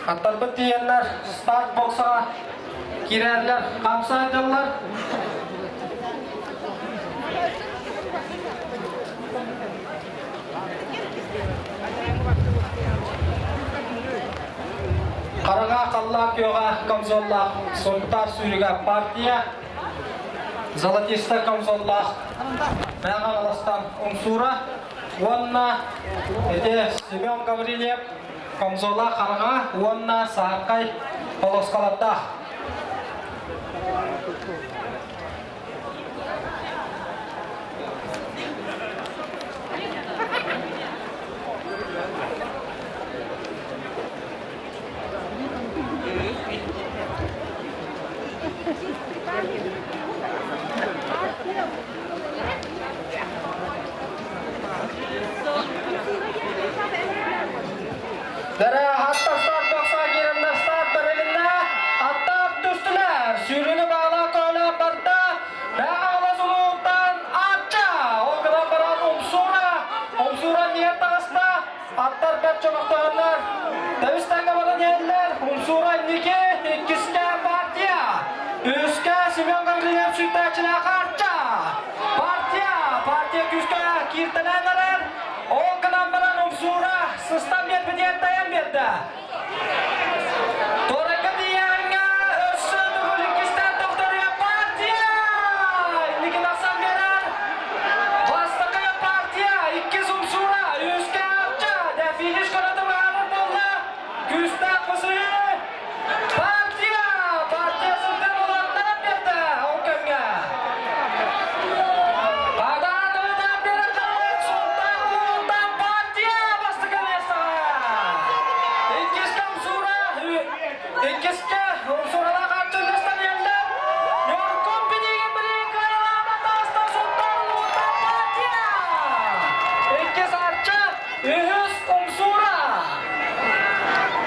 Аттарбыт тиийэннэр старт боксаҕа киирэллэр, хамсаадьаллар. Хараҥа халлаан күөҕэ комсоллаах Сунтаар сүүрүгэ партия золотистый комсоллаах Мэҥэ Хаҥаластан Умсуура уонна ити Семен Гаврильев комсола хараҥа уонна саһархай полоскалардаах. Дара хатта старт бокса киирэннэр старт бэрилиннэ. Аттар түстүлэр. Сүүрүүнү баала көөлө барда. Бэҕэҕэлэс улууттан Арча. Ол гынан баран Умсуура. Умсуура ниэр таҕыста. Аттар бэрт чөмөхтөһөннөр. Тэбис-тэҥҥэ баран иһэллэр. Умсуура инники, иккискэ партия. Үскэ Семен Гаврильев сүүрдээччилээх Арча. Партия, партия күүскэ кииртэлээн эрэр. Ол гынан баран Умсуура сыстан биэрбитигэр тайан биэрдэ. Торайга тиийээҥҥэ өссө төгүл иккистээн тохторуйа партия! Инники тахсан биэрэр. Бастакы партия, иккис Умсуура, үскэ Арча. Дэ финиш көрөтө баарын буолла. Күүстээх кусуйу. Партия! Партия сылдьан улааттаран биэрдэ ол кэмҥэ. Иккискэ Умсуралаах Арчылластан иһэллэр. Ньургун Пинигин билигин кыайылаабат таастан Сунтаар улууһуттан партия! Иккис Арчы, үһүс.